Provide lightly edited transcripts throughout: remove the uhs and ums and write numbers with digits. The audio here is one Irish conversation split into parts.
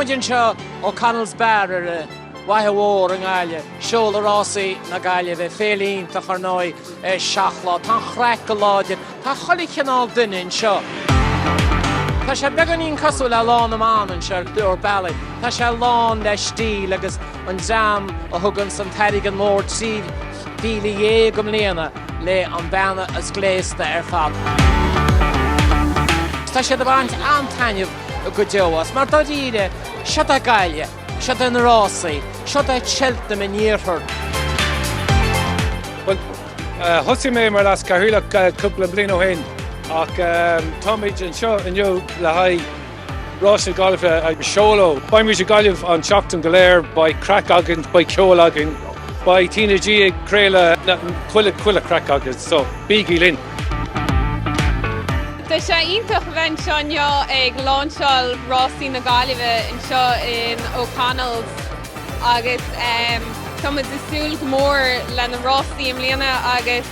muid anseo O'Connell's Bar ar an bhFaiche Mhór i nGaillimh, seoladh Rásaí na Gaillimhe, féile iontach ar ndóigh, 7 lá. Tá an chraic go láidir, tá chuile chineál duine anseo. Tá sé beagáinín cosúil le Lá na mBan anseo ar leor bealaí. Tá sé lán le stíl agus an dream a thuganns an t-airgead mór 13,000 i mbliana le an bean is gléasta ar fad. Tá siad ag baint an-taitneamh go deo as, mar dáiríre, seod é Gaillimh, seod é na rásaí, seod é Cheltenham an Iarthair. Bhuel, thosaigh mé mar leas-chathaoirleach cúpla bliain ó shin ach táimid anseo inniu le haghaidh Rás na Gaillimhe a sheoladh. Beimid i Gaillimh an tseachtain go léir, beidh craic againn, beidh ceol againn, beidh TnaG ag craoladh chuile chuile chraic againn, so bígí linn! Tá sé iontach a bheith anseo inniu ag láinseáil Rásaí na Gaillimhe anseo in O'Connell's agus tá muid ag súil go mór le na rásaí i mbliana agus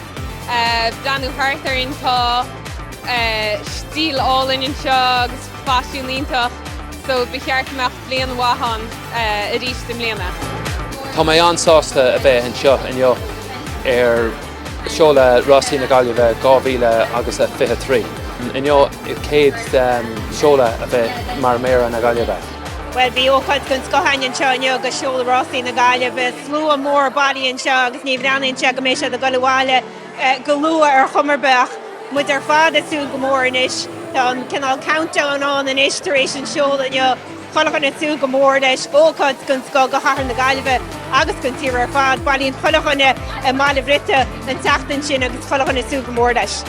breathnú thart orainn tá stíl álainn anseo agus faisiún iontach so ba cheart go mbeadh bliain mhaith ann arís i mbliana. Tá mé an-sásta a bheith anseo inniu ar Seoladh Rásaí na Gaillimhe 2023. Inniu céad seoladh a bheith mar Méara na Gaillimhe. Bhuel, bhí ócáid den scoth againn anseo inniu agus seoladh Rásaí na Gaillimhe. Slua mór bailithe anseo agus ní bhreathnaíonn sé go mbeidh siad ag dul abhaile go luath ar chuma ar bith ach muid ar fad ag súil go mór anois. Tá an cineál countdown ann anois tar éis an seoladh inniu. Chuile dhuine ag súil go mór leis, ócáid den scoth do chathair na Gaillimhe agus don tír ar fad. Bailíonn chuile dhuine i mBaile Bhriotaigh an tseachtain sin agus chuile dhuine ag súil go mór leis.